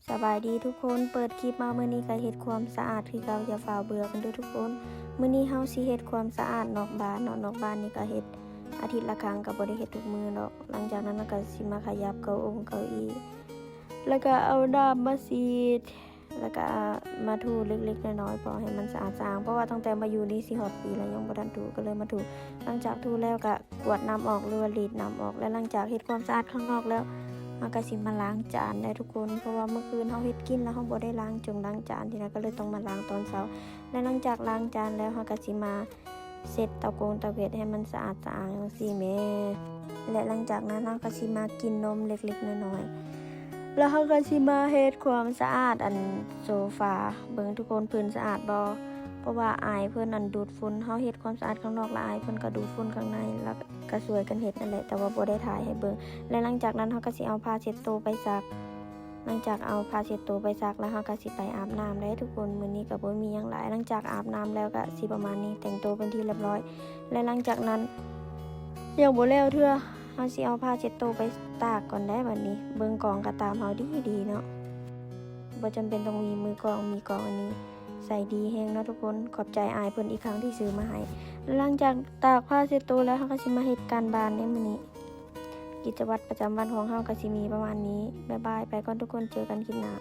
ສະບາຍດີທຸກຄົນ, ເປີດຄລິບມາມື້ນີ້ກໍເຮັດຄວາມສະອາດຄືເກົ່າ, ຢ່າຟ້າວເບື່ອກັນເດີ້ທຸກຄົນ. ມື້ນີ້ເຮົາຊິເຮັດຄວາມສະອາດນອກບ້ານເນາະ, ນອກບ້ານນີ້ກໍເຮັດອາທິດລະຄັ້ງ, ກໍບໍ່ໄດ້ເຮັດທຸກມື້ດອກ. ຫຼັງຈາກນັ້ນເຮົາກໍຊິມາຂະຫຍັບເກົ້າອົງເກົ້າອີ່ ແລ້ວກໍເອົານ້ຳມາສີດ ແລ້ວກໍມາຖູເລັກໆນ້ອຍໆ ເພື່ອໃຫ້ມັນສະອາດສະອ້າງ, ເພາະວ່າຕັ້ງແຕ່ມາຢູ່ນີ້ຊິຮອດປີແລ້ວ ຍັງບໍ່ທັນຖູ ກໍເລີຍມາຖູ. ຫຼັງຈາກຖູແລ້ວກໍກວດນ້ຳອອກ ຫຼືວ່າລີດນ້ຳອອກ, ແລະ ຫຼັງຈາກເຮັດຄວາມສະອາດຂ້າງນອກແລ້ວ ເຮົາກໍຊິມາລ້າງຈານແຫຼະທຸກຄົນ, ເພາະວ່າມື້ຄືນເຮົາເຮັດກິນແລ້ວ ເຮົາບໍ່ໄດ້ລ້າງຈົງລ້າງຈານ, ທີນີ້ກໍເລີຍຕ້ອງມາລ້າງຕອນເຊົ້າ. ແລະ ຫຼັງຈາກລ້າງຈານແລ້ວ ເຮົາກໍຊິມາ ເຊັດເຕົາກົງເຕົາແກັດໃຫ້ມັນສະອາດສະອ້າງຈັ່ງຊີ້ແໝ່, ແລະ ຫຼັງຈາກນັ້ນເຮົາກໍຊິມາກິນນົມເລັກໆນ້ອຍໆ ແລ້ວເຮົາກໍຊິມາເຮັດຄວາມສະອາດອັນໂຊຟາ. ເບິ່ງທຸກຄົນ ພື້ນສະອາດບໍ່? ເພາະວ່າອາຍເພິ່ນອັນດູດຝຸ່ນ, ເຮົາເຮັດຄວາມສະອາດຂ້າງນອກ ແລ້ວອາຍເພິ່ນກໍດູດຝຸ່ນຂ້າງໃນ, ແລ້ວກໍຊ່ວຍກັນເຮັດນັ້ນແຫຼະ, ແຕ່ວ່າບໍ່ໄດ້ຖ່າຍໃຫ້ເບິ່ງ. ແລະ ຫຼັງຈາກນັ້ນເຮົາກໍຊິເອົາຜ້າເຊັດໂຕໄປຊັກ. ຫຼັງຈາກເອົາຜ້າເຊັດໂຕໄປຊັກແລ້ວ ເຮົາກໍຊິໄປອາບນ້ຳແຫຼະທຸກຄົນ. ມື້ນີ້ກໍບໍ່ມີຫຍັງຫຼາຍ, ຫຼັງຈາກອາບນ້ຳແລ້ວກໍຊິປະມານນີ້, ແຕ່ງໂຕເປັນທີ່ຮຽບຮ້ອຍ. ແລະ ຫຼັງຈາກນັ້ນ ຍັງບໍ່ແລ້ວເທື່ອ, ເຮົາຊິເອົາຜ້າເຊັດໂຕໄປຕາກກ່ອນໄດ໋ບັດນີ້. ເບິ່ງກອງກໍຕາມເຮົາດີໆເນາະ, ບໍ່ຈຳເປັນຕ້ອງມີມືກອງ, ມີກອງອັນນີ້ໃສ່ດີແຮງເນາະທຸກຄົນ. ຂອບໃຈອາຍເພິ່ນອີກຄັ້ງທີ່ຊື້ມາໃຫ້. ແລະ ຫຼັງຈາກຕາກຜ້າເຊັດໂຕແລ້ວ ເຮົາກໍຊິມາເຮັດການບ້ານໃນມື້ນີ້. ກິດຈະວັດປະຈຳວັນຂອງເຮົາກໍຊິມີປະມານນີ້. ບາຍບາຍ, ໄປກ່ອນທຸກຄົນ, ເຈີກັນຄລິບໜ້າ.